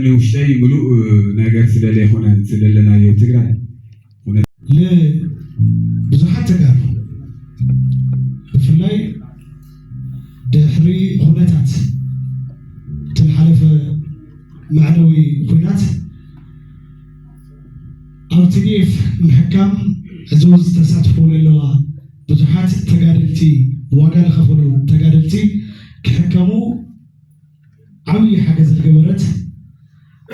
ንውሽጠይ ምሉእ ነገር ስለለይኮነ ስለለናዮ ትግራይ ንብዙሓት ተጋሩ ብፍላይ ድሕሪ ኩነታት እቲ ዝሓለፈ መዕነዊ ኩናት ኣብ ቲዲኤፍ ምሕካም ዕዙዝ ተሳትፎ ለለዋ ብዙሓት ተጋደልቲ ዋጋ ለኸፈሉ ተጋደልቲ ክሕከሙ ዓብዪ ሓገዝ ዝገበረት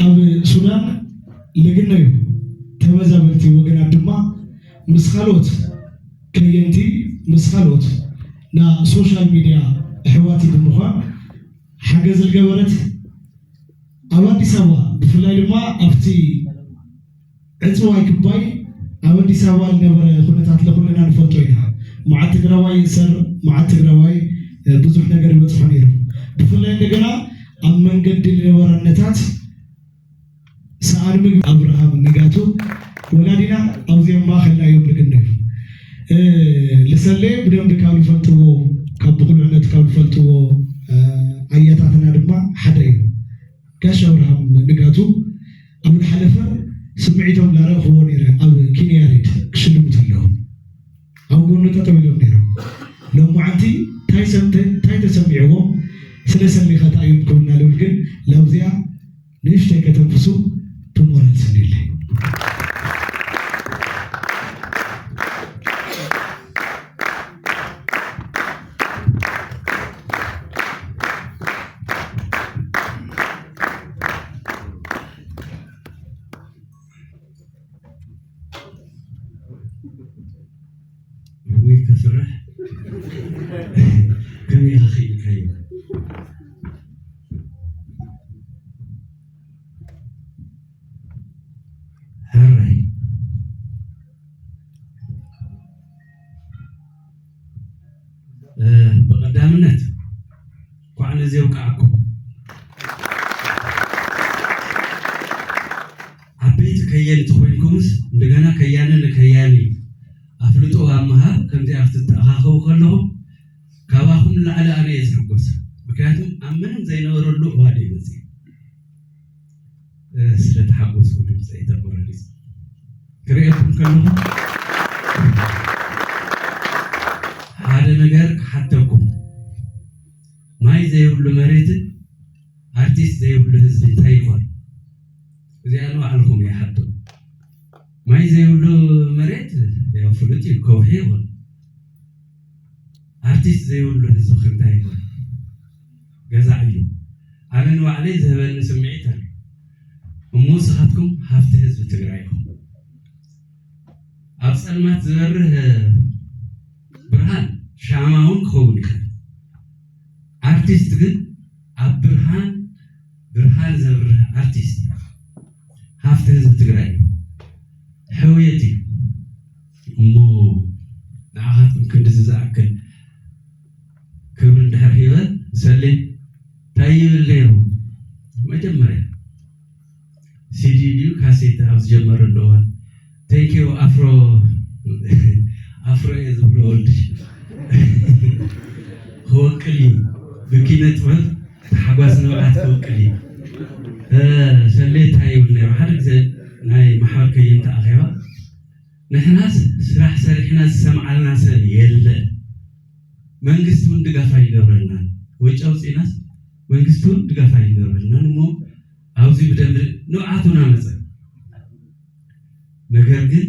ኣብ ሱዳን ልግነዩ ተመዛበልቲ ወገናት ድማ ምስ ካልኦት ከየንቲ ምስ ካልኦት ና ሶሻል ሚድያ ኣሕዋቲ ብምዃን ሓገዝ ዝገበረት ኣብ ኣዲስ ኣበባ ብፍላይ ድማ ኣብቲ ዕፅዋይ ክባይ ኣብ ኣዲስ ኣበባ ዝነበረ ኩነታት ለኩልና ንፈልጦ ኢና። መዓት ትግራዋይ ይእሰር፣ መዓት ትግራዋይ ብዙሕ ነገር ይበፅሖ ነይሩ። ብፍላይ እንደገና ኣብ መንገዲ ዝነበረ ነታት ሰኣን ምግቢ ኣብርሃም ንጋቱ ወላዲና ኣብዚኦም ማእኸልና እዮም ልግነዩ። ልሰሌ ብደንብ ካብ ዝፈልጥዎ ካብ ብቁልዕነቱ ካብ ዝፈልጥዎ ኣያታትና ድማ ሓደ እዮም። ጋሽ ኣብርሃም ንጋቱ ኣብ ዝሓለፈ ስምዒቶም ላረእኽዎ ነይረ ኣብ ኪን ያሬድ ክሽልሙ ተለዉ ኣብ ጎኑ ጠጠው ኢሎም ነይሮም። ሎማዓንቲ እንታይ ተሰሚዕዎም ስለ ሰሊኸ እንታይ እዮም ክብልና ልብል ግን ላብዚኣ ንእሽተይ ከተንፍሱ ብሞራል ስኒለይ። ወይ ከስራሕ ከመይ ኢኻ ክኢልካዮ? ሕራይ ብቐዳምነት እንኳዕ ነዚ የብቃዕኩም። ዓበይቲ ከየንቲ ኮይንኩምስ እንደገና ከያኒ ንከያኒ ኣፍልጦ ኣብ ምሃብ ከምዚኣ ክትተኣኻኸቡ ከለኹም ካባኹም ንላዕሊ ኣነ እየ ዝሕጎስ። ምክንያቱም ኣብ ምንም ዘይነበረሉ እዋን እየ መፅእ። ስለተሓጎስኩ ድምፀይ ተቆራሪፁ ክርእየኩም ከለኹ ሓደ ነገር ክሓተኩም። ማይ ዘይብሉ መሬትን ኣርቲስት ዘይብሉ ህዝቢ እንታይ ይኾን? እዚኣ ንባዕልኹም እየ ሓቶ። ማይ ዘይብሉ መሬት ያው ፍሉጥ እዩ፣ ከውሒ ይኹን። ኣርቲስት ዘይብሉ ህዝቢ ከ እንታይ ይኾን? ገዛዕ እዩ። ኣነ ንባዕለይ ዝህበኒ ስምዒት ኣሎ። እሞ ንስኻትኩም ሃፍቲ ህዝቢ ትግራይ ኢኹም። ኣብ ጸልማት ዝበርህ ብርሃን ሻማ እውን ክኸውን ይኽእል። ኣርቲስት ግን ኣብ ብርሃን ብርሃን ዘብርህ ኣርቲስት ሃፍቲ ህዝቢ ትግራይ እዩ። ሕውየት እዩ። እሞ ንዓኻትኩም ክንድዚ ዝኣክል ክብሪ እንድሕር ሂበ ሰሌ እንታይ ይብል ነይሩ? መጀመርያ ሲዲ ድዩ ካሴት ኣብ ዝጀመረሉ እዋን thank you ኣፍሮ ኣፍሮ እየ ዝብሎ ወዲ ክወቅል እዩ ብኪነ ጥበብ ታሕጓስ ንብዓት ክወቅል እዩ። ሰሌ እንታይ ይብል ነይሩ? ሓደ ግዜ ናይ ማሕበር ከየንቲ ኣኼባ ንሕናስ ስራሕ ሰሪሕና ዝሰምዓልና ሰብ የለን። መንግስቲ እውን ድጋፍ ኣይገብረልናን። ወጪ ኣውፂእናስ መንግስቲ እውን ድጋፍ ኣይገብረልናን። እሞ ኣብዚ ብደንቢ ንብዓት እውን ኣመፀ። ነገር ግን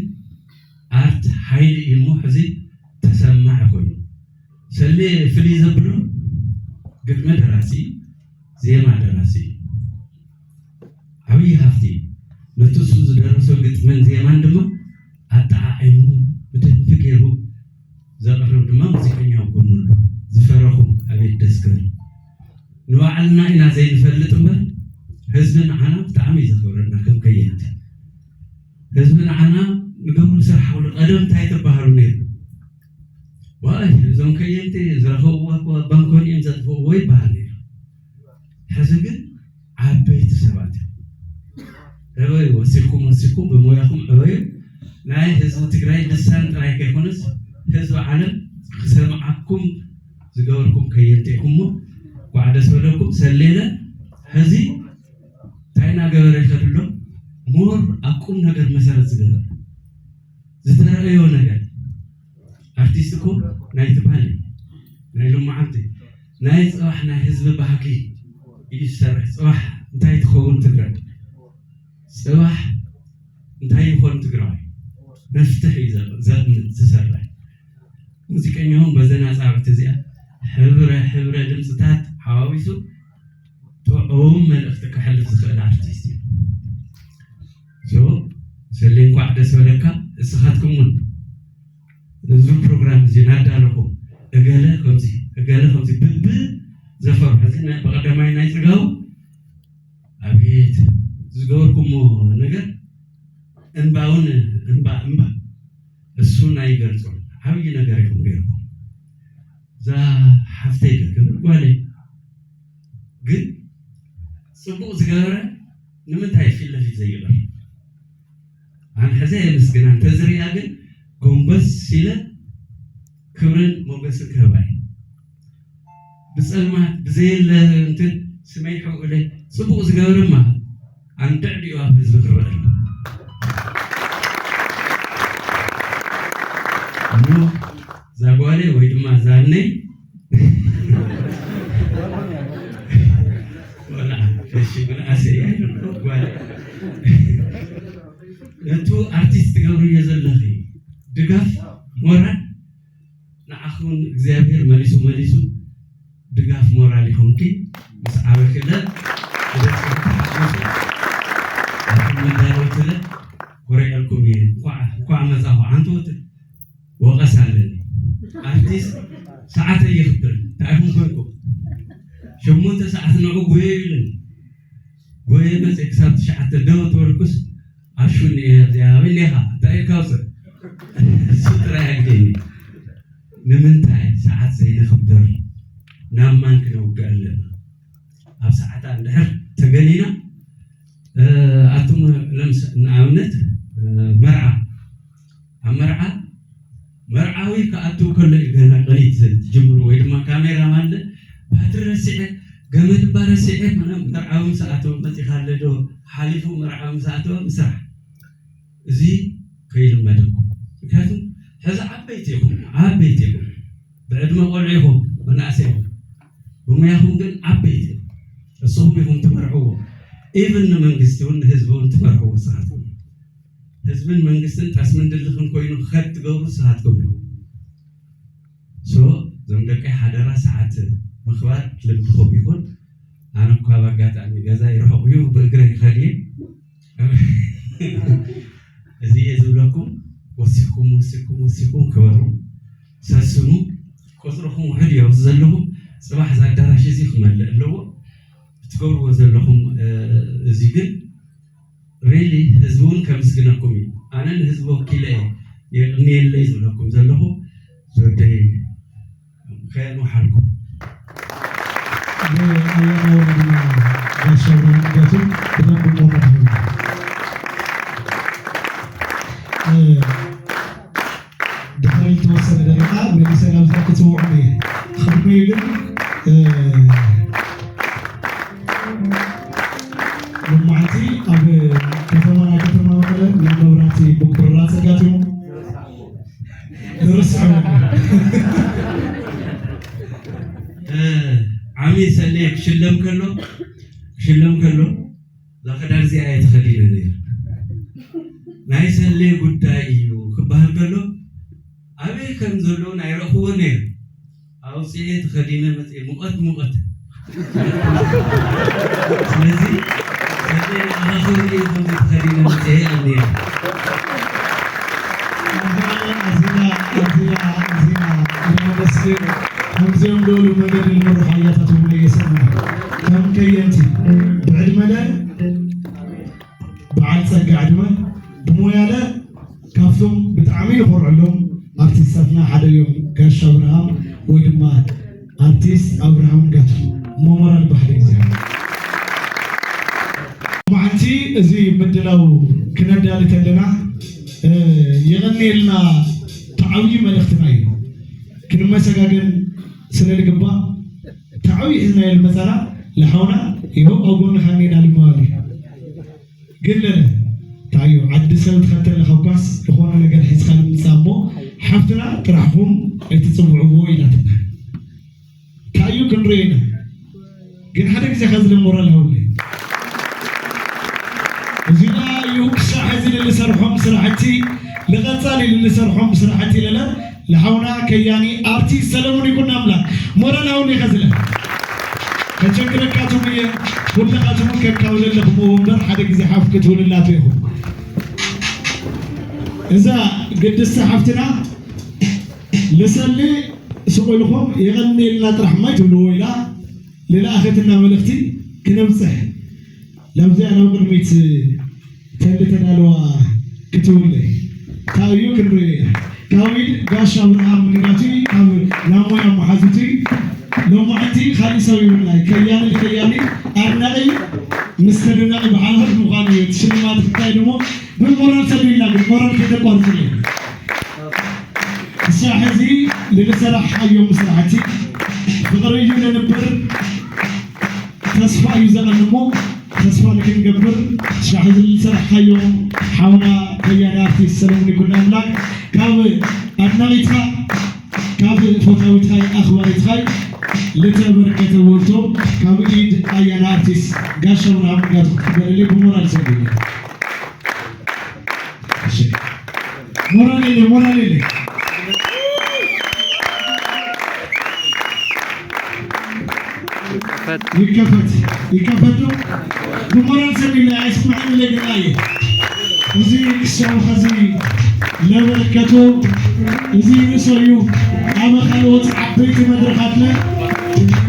ኣርት ሓይሊ እዩ እሞ ሕዚ ተሰማዒ ኮይኑ ሰሌ ፍልይ ዘብሎ ግጥሚ ደራሲ ዜማ ደራሲ እዩ። ዓብዪ ሃፍቲ እዩ። ነቲ እሱ ዝደረሶ ግጥምን ዜማን ድማ ኣጠዓዒሙ ብደንቢ ገይሩ ዘቕርብ ድማ ሙዚቀኛ ኣብ ጎኑ ኣሎ። ዝፈረኹም ኣቤት ደስ ክብል። ንባዕልና ኢና ዘይንፈልጥ እምበር ህዝቢ ንዓና ብጣዕሚ እዩ ዘኽብረና ከም ከየንቲ። ህዝቢ ንዓና ንገብሩ ስራሕ ውሉ ቀደም እንታይ ትበሃሉ ነይሩ? ዋይ እዞም ከየንቲ ዝረኸብዋ እኮ ኣብ ባንኮኒ እዮም ዘጥፍእዎ ይበሃል ነይሩ። ሕዚ ግን ዓበይቲ ሰባት እዮም። ዕበዩ፣ ወሲኹም ወሲኹም ብሞያኹም ዕበዩ። ናይ ህዝቢ ትግራይ ልሳን ጥራይ ከይኮነስ ህዝቢ ዓለም ክሰምዓኩም ዝገበርኩም ከየንቲ ኢኹም እሞ እንኳዕ ደስ በለኩም። ሰሌለ ሕዚ እናገበረ ይኸድሎ ሞር ኣብ ቁም ነገር መሰረት ዝገበረ ዝተረኣዮ ነገር ኣርቲስት እኮ ናይ ትማሊ ናይ ሎማዓንቲ ናይ ፅባሕ ናይ ህዝቢ ባህጊ እዩ ዝሰርሕ። ፅባሕ እንታይ ትኸውን ትግራይ? ፅባሕ እንታይ ይኾን ትግራይ? መፍትሕ እዩ ዘቕምጥ ዝሰርሕ። ሙዚቀኛ እውን በዘን ኣፃብዕቲ እዚኣ ሕብረ ሕብረ ድምፅታት ሓዋዊሱ ጥዑም መልእኽቲ ከሕልፍ ዝኽእል ኣርቲስት እዩ። ሰሌ እንኳዕ ደስ በለካ። እስኻትኩም እውን እዚ ፕሮግራም እዚ እናዳለኹም እገለ ከምዚ እገለ ከምዚ ብብ ዘፈርሑ እዚ ብቀዳማይ ናይ ፅጋቡ ኣቤት ዝገበርኩሞ ነገር እንባውን እንባ እንባ እሱ ናይ ገልጾ ዓብዪ ነገር ኢኹም ገይርኩም። እዛ ሓፍተይ ክብር ጓለይ ግን ፅቡቕ ዝገበረ ንምንታይ ፊት ለፊት ዘይገበር ኣነ ሕዘ የመስግና እንተዝሪኣ ግን ጎንበስ ኢለ ክብርን ሞገስን ክህባ እዩ። ብፀልማት ብዘየለ እንትን ስመይ ሕውለ ፅቡቕ ዝገበረ ማለት ኣንድዕ ድዩ ኣብ ህዝቢ ክረአ እሞ እዛ ጓለይ ወይ ድማ እዛ እነይ ወላ እሺ ግን ኣሰይ ጓለይ ነቱ ኣርቲስት ትገብርዮ ዘለኺ ድጋፍ ሞራል ንዓኹም እግዚኣብሔር መሊሱ መሊሱ ድጋፍ ሞራል ይኹንኪ። ምስ ዓበክለ ክደት ተሓጎሱ ኣቱም መዳለውትለ ኮሪዐልኩም እየ። እንኳዕ እንኳዕ መጻኹ ዓንተወት ወቐስ ኣለኒ ኣርቲስት ሰዓተይ የኽብር እንታይ ኮንኩም ሸሞንተ ሰዓት ንዑ ጉየ ይብልን ጎየ መፅእ ክሳብ ትሽዓተ ደው ትበልኩስ ኣሹኒ እያ እዚኣ ኣበይ እኒኻ እንታይ ኢልካ ውፅእ እሱ ጥራይ ኣግደኒ ንምንታይ ሰዓት ዘይነኽብር ናብ ማን ክነውግዕ ኣለና ኣብ ሰዓታ እንድሕር ተገኒና ኣቱም ንኣብነት መርዓ ኣብ መርዓ መርዓዊ ክኣቱ ከሎ እዩ ገና ቅኒት ትጅምሩ ወይ ድማ ካሜራ ማለ ባትሪ ረሲዐ ገመድ ባ ረሲዐ መርዓዊ ምስ ኣተወ መፂኻ ኣለዶ ሓሊፉ መርዓዊ ምስ ኣተወ ምስራሕ እዚ ከይልመደኩም ምክንያቱ ሕዚ ዓበይቲ ኢኹም ዓበይቲ ኢኹም ብዕድመ ቆልዑ ኢኹም መናእሰይ ኢኹም ብሙያኹም ግን ዓበይቲ ኢኹም እስኹም ኢኹም ትመርሕዎ ኢቭን ንመንግስቲ እውን ንህዝቢ እውን ትመርሕዎ ስኻትኩም ህዝብን መንግስትን ጠስምን ድልኽን ኮይኑ ክኸድ ትገብሩ ስኻትኩም ኢኹም ሶ እዞም ደቀይ ሓደራ ሰዓት ምኽባር ልምድኹም ይኹን ኣነ እኳ ኣብ ኣጋጣሚ ገዛ ይርሕቕ እዩ ብእግረ ይኸድ እየ እዚ እየ ዝብለኩም ወሲኹም ወሲኹም ወሲኹም ክበሩ ሰስኑ ቁፅርኹም ውሕድ እዩ ኣብዚ ዘለኹም ፅባሕ እዚ ኣዳራሽ እዚ ክመልእ ኣለዎ ብትገብርዎ ዘለኹም እዚ ግን ሪሊ ህዝቢ እውን ከምስግነኩም እዩ ኣነ ንህዝቢ ወኪለ እየ የቅንየለይ ዝብለኩም ዘለኹ ዝወደይ ከየኑ ሓልኩም ኣያና ወረድና ጋሻ ብርሃን ንጋቱ ብደንብ ሞመድ ድሕሪ ዝተወሰነ ደቂቃ መሊሰ ናብዛ ክፅውዖም እየ። ክቕድመዩ ግን ሎማዓንቲ ኣብ ከተማና ከተማ መቐለ ናይ መብራህቲ ብኩራት ኣጋጢሙ ንርስዖ ዓሚ ሰሌ ክሽለም ከሎ ክሽለም ከሎ እዛ ክዳን እዚኣ እየ ተኸዲነ ነይረ። ናይ ሰሌ ጉዳይ እዩ ክበሃል ከሎ ኣበይ ከም ዘሎ ናይ ረእኽዎ ነይረ። ኣውፅኤ ተኸዲነ መፅኤ ሙቐት ሙቐት ስለዚ ሰሌ ንዓኻ ክብሪ እዩ ከምዚ ተኸዲነ መፅኤ እየ ነይረ። ኣዚና ኣዚና ኣዚና ኣዚና ነመስግን ከምዚኦም ዝበሉ መገዲ ንምርሑ ኣያታት እውን የስዕና ከም ከየንቲ ብዕድመለ በዓል ፀጋ ዕድመ ብሞያለ ካብቶም ብጣዕሚ ንኾርዐሎም ኣርቲስታትና ሓደ እዮም ጋሽ ኣብርሃም ወይ ድማ ኣርቲስት ኣብርሃም ንጋቱ ሞሞራል ባህሊ እግዚኣብሔር መዓንቲ እዚ ምድላው ክነዳሊ ከለና የቐንየልና ተዓብዩ መልእኽትና እዩ ክንመሰጋገን ስለ ልግባእ ተዓብዩ ሒዝናዮ ልመፃና ለሓውና ይኸው ኣብ ጎንኻ እኒና ልመባል እዩ ግን ለለ እንታይ እዩ ዓዲ ሰብ ትኸተል ለኸኳስ ዝኾነ ነገር ሒዝካ ንምጻእ እሞ ሓፍትና ጥራሕኹም ኣይትጽውዕዎ ኢላትና። እንታይ እዩ ክንርኢ ኢና። ግን ሓደ ግዜ ከዚ ሞራል ሃውለይ እዚና እዩ ክሳዕ ሕዚ ልንሰርሖም ስራሕቲ ንቐጻሊ ልንሰርሖም ስራሕቲ ለለ ለሓውና ከያኒ ኣርቲስት ሰለሙን ይኩን ኣምላክ ሞራል ሃውለይ ከዝለ ከቸግረካቱም እየ። ኩልኻቱም ከካውለለኹም እምበር ሓደ ግዜ ሓፍ ክትብልላቱ ኢኹም። እዛ ግድስቲ ሓፍትና ልሰሊ ስቕ ኢልኩም የቐንየልና ጥራሕ ማይ ትብልዎ ኢላ ልለኣኸትና መልእኽቲ ክነብፅሕ ናብዚኣ ናብ ቅድሚት ተንዲ ተዳለዋ ክትብለይ ታዩ ክንርኢ ኢና። ካብ ኢድ ጋሽ ኣብርሃም ንጋቱ ካብ ናብ ሞያ መሓዙቲ ሎማዕንቲ ካሊእ ሰብ ይብልናይ ከያኒ ከያኒ ኣድናቂ ምስ ተደናቂ ብሓልኸት ምዃኑ እዩ። እቲ ሽልማት ክታይ ድሞ ብሞራል ሰብ ኢልና ግን ሞራል ከይተቋርፅሉ ንሳ ሕዚ ልንሰራሕ ሓዮም ስራሕቲ ፍቕሪ እዩ ለንብር ተስፋ እዩ ዘቐንሞ ተስፋ ንክንገብር ስራሕ ዝሰርሕ ሓዮም ሓውና ከያኒ ኣርቲስት ሰለሙን ይኩን ኣምላክ ካብ ኣድናቂትካ ካብ ፈታዊትካይ ኣኽባሪትካይ ልተበርከተ ወልቶ ካብ ኢድ ኣያና ኣርቲስት ጋሻ ብርሃኑ ጋር ክትበለለይ ብሞራል ሰብለ ሞራል የለ ሞራል የለ ይከፈት ይከፈት ዶ ብሞራል ሰብ ኢለ ኣይስማዕን ኢለ ግርና እየ። እዚ ክሳብ ኸዚ ለበረከቱ እዚ ርእሶ እዩ። ኣብ ካልኦት ዓበይቲ መድረኻት ለ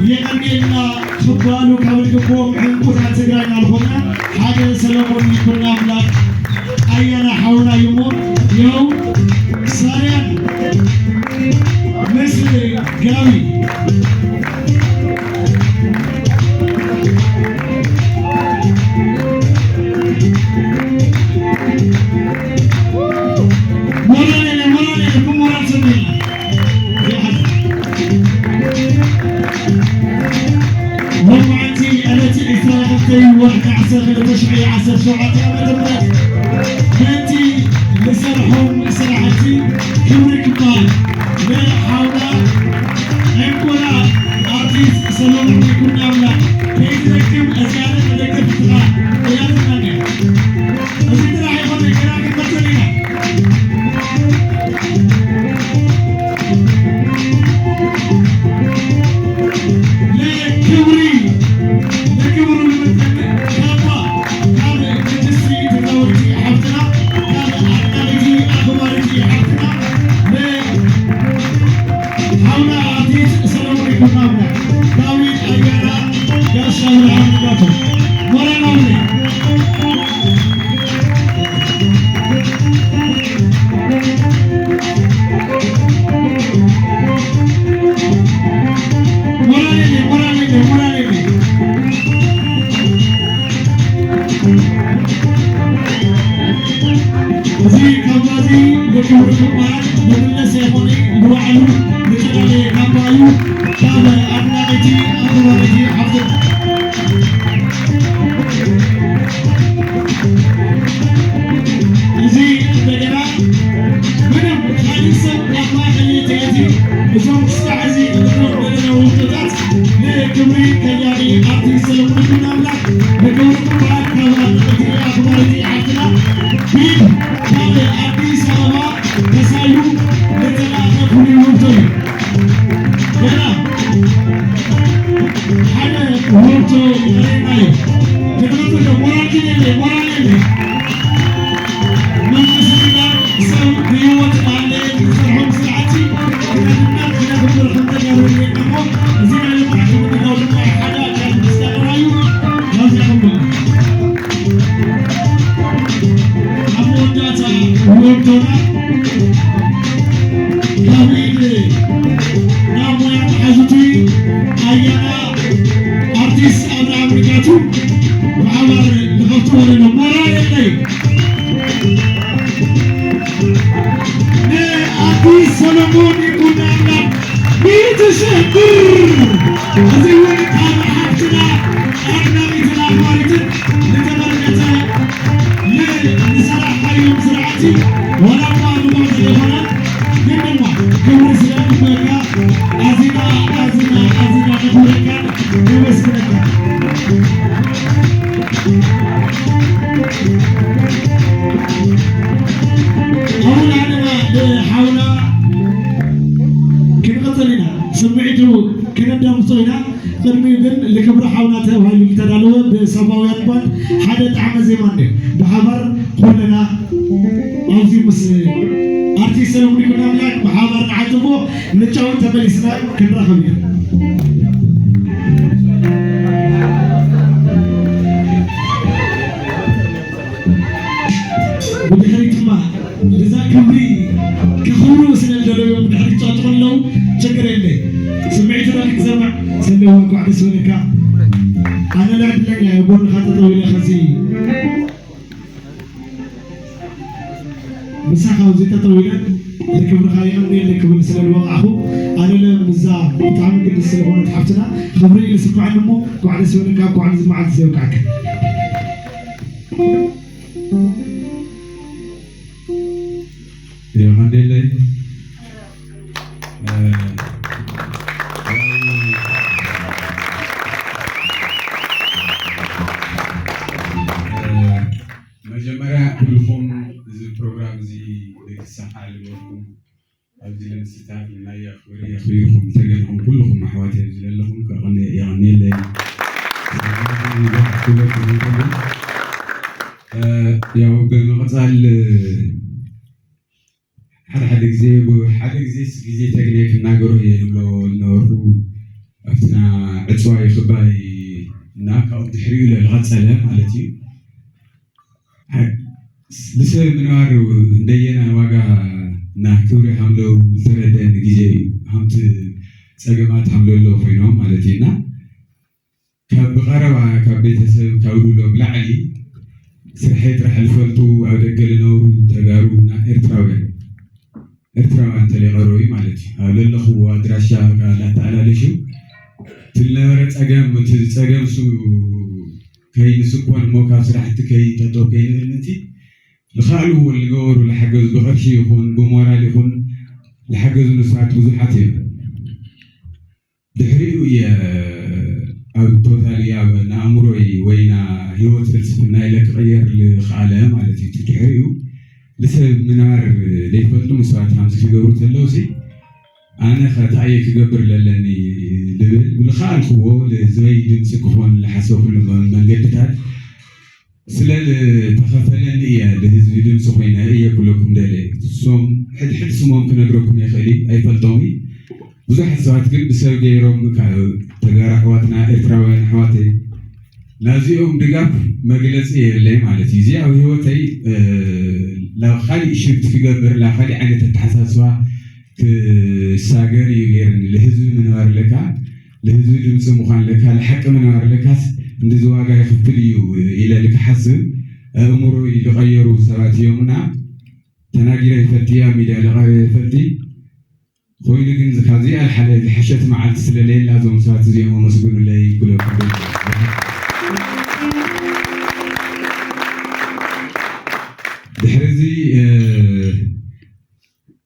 የቐንየልና ክበሃሉ ካብ ዝግብኦም ዕንቁታት ትግራይና ዝኾነ ሓደ ሰለሞን ይኩን ኣምላክ ኣያና ሓውና እዩ እሞ ይኸው ሳርያን ምስ ጋቢ ሞራል የለ ሞራል የለ ብሞራል ሰብ የለ ሎማዓንቲ ዕለት ዕስራን ክልተን ወርሒ ዓሰርተ ክልተ ሽሕ ዓሰርተ ሸውዓተ ዓመተ ምህረት ነቲ ንሰርሖም ስራሕቲ ክብሪ ክበሃል ንሓውና ዕንቁና ኣርቲስት ሰሎሞን ይኩን ኣምላክ ከይትደክም እዚኣ ደገፍትኻ እያ ትመንያ። እዚ ጥራሕ ይኹን ገና ክንቀጽል ኢና። ለክብሪ ለክብሩ ንምጥን ካባ ካብ ቅድስቲ ትግራወይቲ ሓፍትና ካብ ኣድናቂቲ ኣኽባሪቲ ሓፍትና ለ ሓውና ኣርቲስት ሰለሙን ይኩን ኣምላክ ዳዊት ኣያና ጋሻ ብርሃን ንጋቱ ሞራል ኣውለይ ሞራል የለ ሞራል የለ ሞራል የለ እዚ ካባዚ ንክብሪ ክበሃል ብግለሰ ይኹን ንባዕሉ ዝተዳለየ ካባ እዩ። ካብ ኣድናቂቲ ኣኽባሪቲ ሓፍትና እዚ እንደገና ምንም ካልእ ሰብ ኣብ ማእኸል እቲ እዞም ክስታዕ እዚ ንሪኦም ዘለና ውህብቶታት ንክብሪ ከያኒ ኣርቲስት ሰለሙን ይኩን ኣምላክ ንክብሪ ክበሃል ካብ ኣድናቂቲ ኣኽባሪቲ ሓፍትና ቢድ ካብ ኣዲስ ኣበባ ተሳኢሉ ዝተላእከ ፍሉይ ውህብቶ እዩ። ገና ሓደ ውህብቶ ይቐረና እዩ። ክትመፅእ ዶ? ሞራል ግን የለ፣ ሞራል የለ። መንፈስ ቅዱስ ሰብ ብህይወት እናሃለ ንሰርሖም ስራሕቲ ክነድነቕ ክነኽብር ከም ተጋሩ የለና እሞ፣ እዚ ናይ ልምዓት ምድላው ድማ ሓደ ኣካል ምስጋና እዩ። ናብዚ ክምበሉ። ኣብ መወዳእታ ውህብቶና ካብ ኢድ ናብ ሞያ መሓዙቲ ኣያና ኣርቲስት ኣብርሃም ንጋቱ ብሓባር ንኸፍትዎ ኣለና። ሞራል የለይ። ንኣርቲስት ሰሎሞን ይኩን ኣምላክ ሚእቲ ሽሕ ብር። እዚ እውን ካብ ሓፍትና ኣድናቂትን ኣኽባሪትን ዝተበርከተ ዋላ እኳ ንጉሆ ዘይኮነ፣ ግን ድማ ክብሪ ስለ እንግበረካ ኣዚና፣ ኣዚና፣ ኣዚና ነኽብረካን ነመስግነካን። ኣቡና ድማ ንሓውና ክንቐጽል ኢና። ስምዒቱ ክነዳምጾ ኢና። ቅድሚኡ ግን ንክብሪ ሓውና ተባሂሉ ዝተዳለወ ብሳባውያን ባንድ ሓደ ጣዕመ ዜማ እንድዩ። ብሓባር ኩልና ኣብዚ ምስ ኣርቲስት ሰለሙን ይኩኖኣምላክ ብሓባር ንዓጽዎ፣ ንጫወት፣ ተመሊስና ክንራኸብ ኢና። ብድሕሪት ድማ ነዛ ክብሪ ከኽብሩ ስለ ዝደለዩ እዮም ብድሕሪት ጫጭ ኣለዉ። ችግር የለ። ስምዒትና ክንሰምዕ። ሰለዋ፣ እንኳዕ ደስ በለካ። ኣነ ዕድለኛ እየ፣ ጎንኻ ጠጠው ኢለ ከዚ ምሳኻ ኣብዚ ጠጠው ኢለ ንክብርኻ የቐንየለይ ክብል ስለ ዝወቃዕኹ፣ ኣነ ለ ምዛ ብጣዕሚ ቅድስቲ ስለኾነት ሓፍትና ክብሪ እዩ ዝስምዐኒ እሞ፣ እንኳዕ ደስ በለካ፣ እንኳዕ ነዚ መዓልቲ እዚ የብቅዓካ። የቐንየለይ። እ፣ እ፣ መጀመርያ ኩልኹም እዚ ፕሮግራም እዚ ክትሳሓ ልበኩም ኣብዚ ንምስታፍ ናይ ኣኽብሪ ኣኽቢርኩም ዝተገንኹም ኩልኹም ኣሕዋተይ ኣብዚ ዘለኹም ከቐንየ የቐንየለይ። ሰላምኩም ይብዛሕ ክብለኩም ይደሊ። እ፣ ያው ብምቕጻል ሓደ ሓደ ግዜ ብ-፣ ሓደ ግዜስ ግዜ ተግንየ ክናገሮ እየ ዝብሎ ዝነበርኩ ኣብትና ዕፅዋይ ክባይ እና ካብኡ ድሕሪኡ ኢለ ዝቐጸለ ማለት እዩ። አ-፣ ንሰብ ምንባር እንደየና ዋጋ እና ክብሪ ሃምለው ዝተረደአኒ ግዜ እዩ። ሃምቲ ጸገማት ሃምለሎ ኮይኖም ማለት እዩ እና ካብ ብቐረባ ካብ ቤተሰብ ካብ ድውሎ ብላዕሊ ስርሐይ ጥራሕ ዝፈልጡ ኣብ ደገ ዝነብሩ ተጋሩ እና ኤርትራውያን፣ ኤርትራውያን ተለይቐረቡ ማለት እዩ። ኣብ ለለኽዎ ኣድራሻ ቃል ኣተኣላልሹ እቲ ዝነበረ ጸገም፣ እቲ ጸገም እሱ ከይንስኮን እሞ ካብ ስራሕቲ ከይጠጠው ከይንብል ምእንቲ ዝኸኣልዎ ዝገበሩ ዝሓገዙ ብቕርሺ ይኹን ብሞራል ይኹን ዝሓገዙ ንሳት ብዙሓት እዮም። ድሕሪኡ እየ ኣብ ቶታሊ ኣብ ንኣእምሮይ ወይ ና ህይወት ፍልስፍና ኢለ ክቕየር ዝኸኣለ ማለት እዩ። እቲ ድሕሪኡ ንሰብ ምንባር ዘይፈልጡ ንሰባት ሃምዚ ክገብሩ ተለውሲ ኣነ ኸ እንታይ እየ ክገብር ለለኒ ልብል ብልኸኣልክዎ ልህዝበይ ድምፂ ክኾን ልሓሰብኩሉ መ-፣ መንገድታት ስለ ልተኸፈለኒ እየ ልህዝቢ ድምፂ ኮይነ እየ ክብለኩም ደልየ። እሶም ሕድሕድ ስሞም ክነግረኩም የኽእል እዩ፣ ኣይፈልጦም እዩ። ብዙሓት ሰባት ግን ብሰብ ገይሮም ካብ ተጋሩ ኣሕዋትና ኤርትራውያን ኣሕዋተይ ናዚኦም ድጋፍ መግለፂ የብለይ ማለት እዩ። እዚ ኣብ ህይወተይ እ፣ ናብ ካሊእ ሽፍት ክገብር ናብ ካሊእ ዓይነት ኣተሓሳስባ ክሳገር እዩ ገይርኒ። ልህዝቢ ምንባር ለካ ልህዝቢ ድምፂ ምዃን ለካ ልሓቂ ምንባር ለካስ እንድዚ ዋጋ ይኽፍል እዩ ኢለ ልክሓስብ ኣእምሮይ ዝቐየሩ ሰባት እዮምና። ተናጊረ ይፈልጥ እያ ሚድያ ለቐረ ይፈልጥ ኮይኑ ግን ካብዚኣ ልሓለ ዝሐሸት መዓልቲ ስለለየላ እዞም ሰባት እዚኦም ኣመስግኑለይ ክብለኩም ደሊ። ድሕሪ እዚ እ፣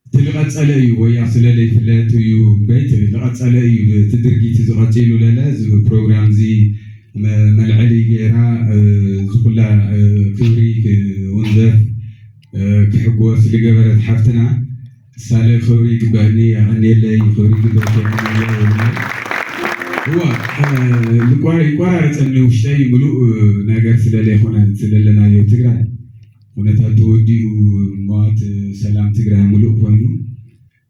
እቲ ዝቐጸለ እዩ ወያ ስለ ዘይፍለጥ እዩ እምበይ እቲ ዝቐጸለ እዩ እቲ ድርጊት እዚ ቀጺሉ ለለ እዚ ፕሮግራም እዚ መ-፣ መልዐሊ ገይራ እ፣ ዝኹላ እ፣ ክብሪ ክውንዘፍ እ፣ ክሕጎስ ዝገበረት ሓፍትና ሳለ ክብሪ ይግበኣኒ የቐንየለይ ክብሪ ይግበኣኒ። እዋ እ፣ ልቋ-፣ ይቆራረጸኒ ውሽጠይ ምሉእ ነገር ስለ ዘይኮነ ስለለናዮ ትግራይ ኩነታት ተወዲኡ እምበኣት ሰላም ትግራይ ምሉእ ኮይኑ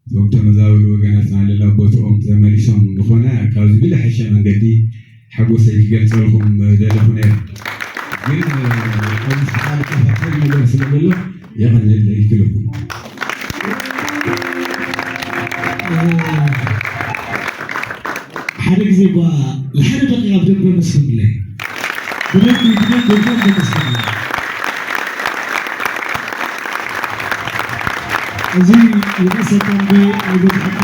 እዞም ተመዛበሉ ወገናትና ለላ ቦትኦም ተመሊሶም ዝኾነ ካብዚ ብልሐሸ መንገዲ ሓጎሰይ ክገልጸልኩም ደለኹ ነይረ። ግን ኣብ ውሽጢ ቃል ተፈታዊ ነገር ስለ ዘሎ የቐንየለይ ክብለኩም። ሓደ ግዜ እኳ ንሓደ ደቂቃ ብደንበ መስግኑለይ። ብደንቢ፣ ብደንቢ፣ ብደንቢ መስግኑለይ። እዚ ይቐሰካ እንዲ ኣይበዝሐካ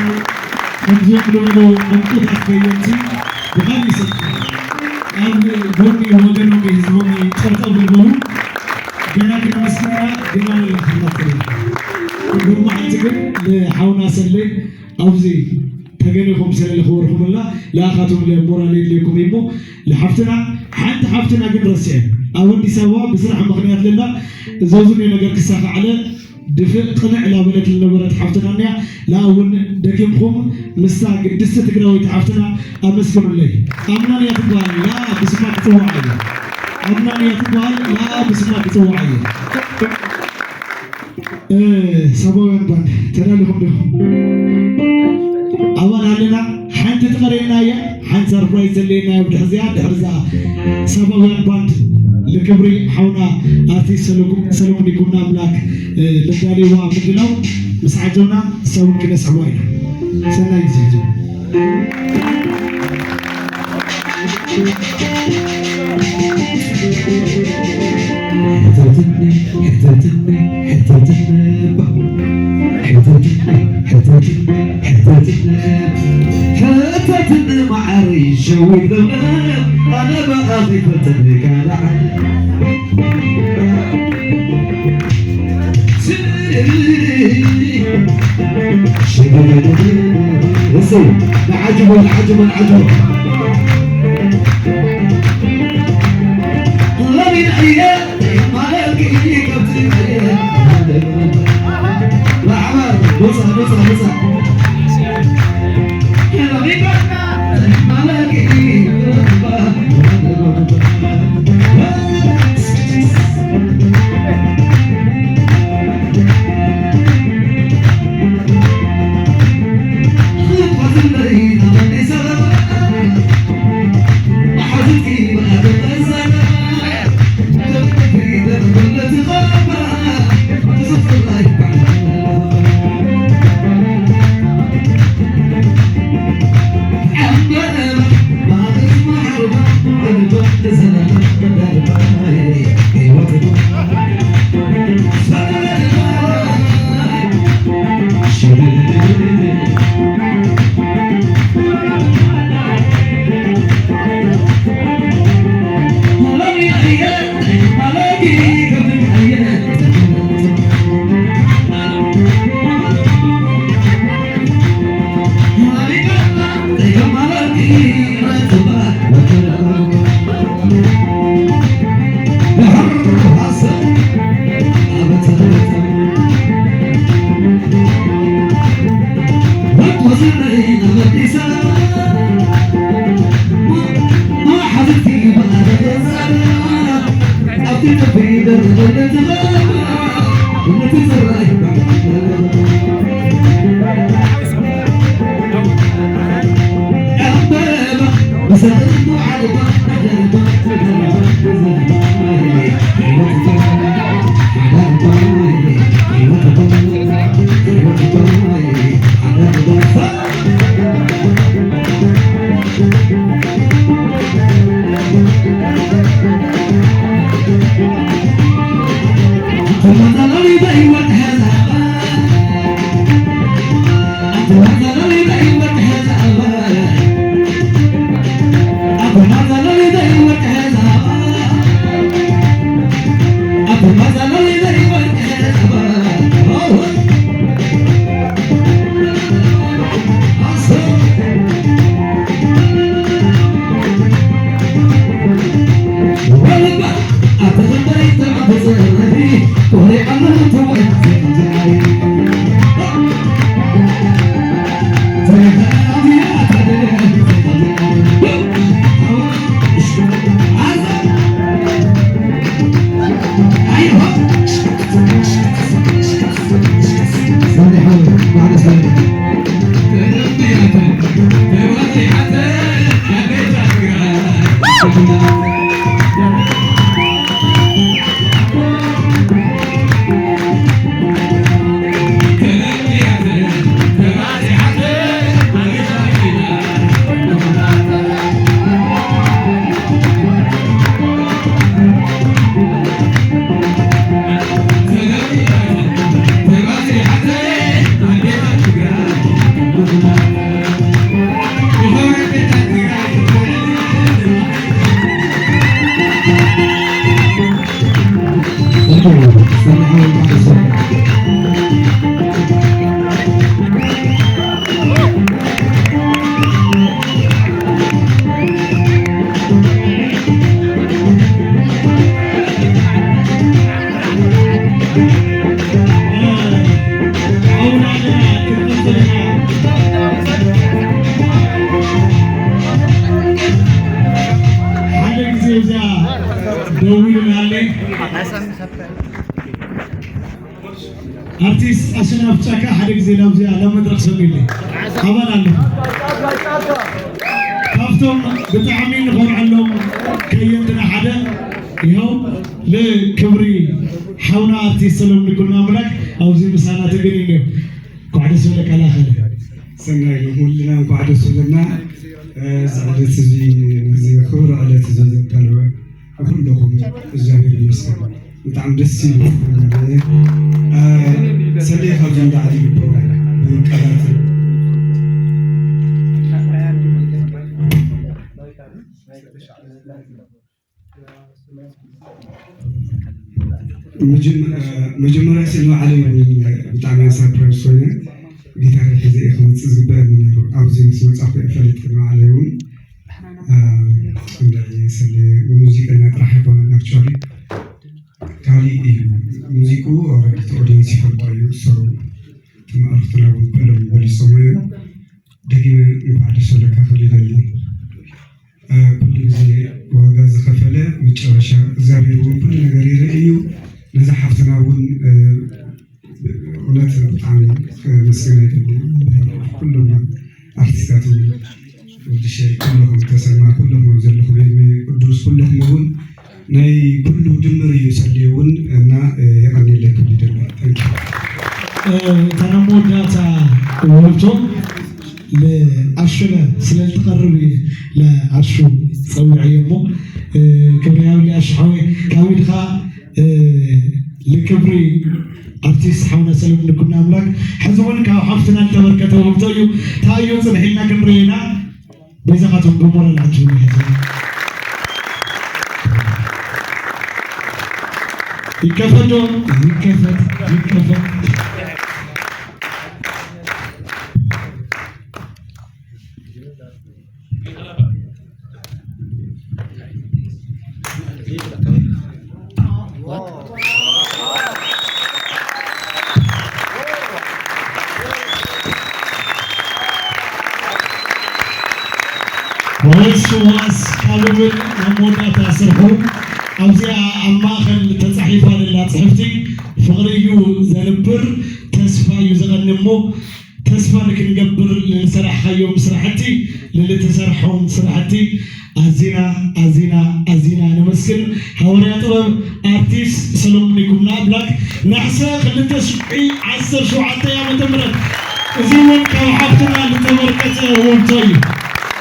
ከምዚ ይቕልብሉ ዕምቁታት ከየንቲ ብኻሊእ ሰብ ኣብ ጎኒ ወገኖም ህዝቦም ጠጠው ይበሉ። ገና ክነመስግና ገና ነላ ክነመስግና። ሎማዓንቲ ግን ንሓውና ሰሌ ኣብዚ ተገኒኹም ስለ ለኽበርኩምላ ለኣኻትኩም ለሞራል የድልየኩም እሞ ለሓፍትና ሓንቲ ሓፍትና ግን ረሲዐ ኣብ ኣዲስ ኣበባ ብስራሕ ምኽንያት ለላ ዘዙነ ነገር ክሳኻዕለ ድፍእ ቅንዕ ላበለት ልነበረት ሓፍትና እኒያ። ለኣ እውን ደጊምኩም ምስታ ግድስቲ ትግራወይቲ ሓፍትና ኣመስግኑለይ። ኣምናን እያ ትበሃል። ለኣ ብስማ ክፅዋዕ እየ። ኣምናን እያ ትበሃል። ለኣ ብስማ ክፅዋዕ እየ። እ፣ ሳባውያን ባንድ ተዳሊኹም ዶ? ኣባል ኣለና። ሓንቲ ትቐረየና እያ። ሓንቲ ሰርፕራይዝ ዘድልየና እያ ብድሕዚኣ። ድሕርዛ ሳባውያን ባንድ ልክብሪ ሓውና ኣርቲስት ሰለኩ-፣ ሰለሙን ይኩኖ ኣምላክ፣ እ፣ ለዳልይዋ ምድላው ምስ ዓጀብና ንሳ እውን ክነስዕባ ኢና። ሰናይ ግዜ ይሁን። ሕተትኒ፣ ሕተትኒ፣ ሕተትኒ እባ። ሕተትኒ፣ ሕተትኒ፣ ሕተትኒ። ሕተትኒ ማዓረይ ሸዊት ለምለም፣ ኣነ ብኣኺ ፈተኒ ካልእ ዓለም። እሰይ፣ ንዓጅቦ፣ ንዓጅቦ፣ ንዓጅቦ። ኣርቲስት ኣሸናፊ ጫካ ሓደ ግዜ ናብዚኣ ናብ መድረኽ ሰሚልኒ ኣባል ኣለኹ። ካብቶም ብጣዕሚ ንኾርዐሎም ከየንትና ሓደ ይኸው ንክብሪ ሓውና ኣርቲስት ሰለሙን ይኩኖ ኣምላክ ኣብዚ ምሳና ተገኒኑ። እንኳዕ ደስ በለካ ላኸለ። ሰናይ ነው። ሁልና እንኳዕ ደስ በለና። እዚ ዕለት እዚ ነዚ ክብሪ ዕለት እዚ ዘዳለወ ንኩለኹም እግዚኣብሔር ይመስገን። ብጣዕሚ ደስ ይብል። ሰሌ ካብዚ ንላዕሊ ይግብሮ ብቃላት መጀመርያ ስለ ባዕለይ እውን ብጣዕሚ እየ ሰርፕራይዝ ኮይነ። ጊታር ሒዘ እየ ክመፅእ ዝግበአኒ ነይሩ። ኣብዚ ምስ መፃኹ እየ ፈሊጠ። ንባዕለይ እውን እንዳ ስለ ሙዚቀኛ ጥራሕ ኣይኮነን ኣክቹዋሊ ካሊእ እዩ። ሙዚቁ ኦልሬዲ እቲ ኦዲየንስ ይፈልጦ እዩ። ሰው ተማእርክትና እውን ኩሎም ገሊፆሞ እዮም። ደጊመ እንኳዕ ደስ በለካ ክብል ይደሊ። ኩሉ ግዜ ዋጋ ዝኸፈለ መጨረሻ እግዚኣብሔር እውን ኩሉ ነገር ይርኢ እዩ። ነዛ ሓፍትና እውን እውነት ብጣዕሚ ከመስግና ይደሊ። ኩሎም ኣርቲስታት እውን ወዲ ሸሪ ኩለኹም ተሰማ ኩለኹም ኣብ ዘለኹም ቅዱስ ኩለኹም እውን ናይ ኩሉ ድምር እዩ ሰልዩ እውን እና የቐንየለይ ክብል ይደሊ። እታ ናብ መወዳእታ ውህብቶ ለኣሹለ ስለልትቐርብ ለኣሹ ጸዊዐዮ እሞ ክብሪ ያብሊ ኣሹ ሓወይ ካብ ኢድኻ ልክብሪ ኣርቲስት ሓውና ሰለሙን ይኩኖ ኣምላክ ሕዚ እውን ካብ ሓፍትና ዝተበርከተ ውህብቶ እዩ። ታዩ ጽንሒልና ክንርኢ ኢና። በይዛኻቶም ብሞራል ዓጅቡና ሕዚ ይከፈት ዶ? ይከፈት ይከፈት። ወይስ ዋስ ካብ እብል ናብ መወዳእታ ስርሑ ኣብዚኣ ኣብ ማእኸል ተፃሒፋ ዘላ ፅሕፍቲ ፍቕሪ እዩ ዘንብር ተስፋ እዩ ዘቐኒ እሞ ተስፋ ንክንገብር ንዝሰራሕኻዮም ስራሕቲ ንልትሰርሖም ስራሕቲ ኣዚና ኣዚና ኣዚና ነመስግን። ሃወርያ ጥበብ ኣርቲስት ሰሎሞን ይኩኖ ኣምላክ ናሕሰ ክልተ ሽሕን ዓሰርተ ሸውዓተ ዓመተ ምህረት እዚ እውን ካብ ሓፍትና ዝተበርከተ ውህብቶ እዩ።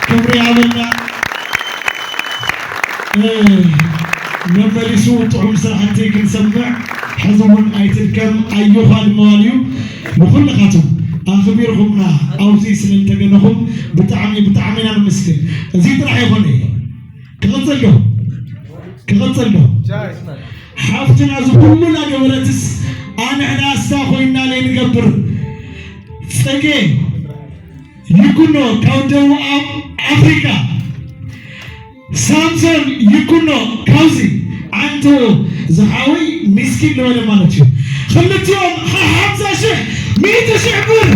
ክብሪ ይሃበልና። መመሊሱ ጥዑም ስራሕቲ ክንሰምዕ ሕዚ እውን ኣይትድከም ኣዮኻ ንምባል እዩ። ንኩልኻትኩም ኣኽቢርኩምና ኣብዚ ስለ ዝተገነኹም ብጣዕሚ ብጣዕሚ ኢና ነመስግን። እዚ ጥራሕ ይኾነ ክቕፅል ዶ ክቕፅል ዶ ሓፍትና እዚ ኩሉ እናገበረትስ ኣንሕና እስታ ኮይና ለይ ንገብር ፅጌ ይኩኖ ካብ ደቡብ ኣፍሪካ ሳምሶን ይኩኖ ካብዚ ዓንቶ ዝሓወይ ሚስኪን ዝበለ ማለት እዩ። ክልቲኦም ሓሓምሳ ሽሕ ሚእቲ ሽሕ ብር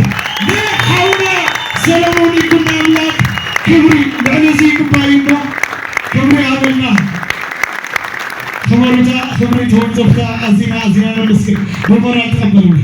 ንሓውና ሰለሙን ይኩኖ ኣምላክ ክብሪ ልዕሊ እዚ ይግባእ እዩ እሞ ክብሪ ኣበልና። ክበሩታ ክብሪ ተወንዘፍታ ኣዚና ኣዚና ነመስግን ብሞራል ተቐበሉኒ።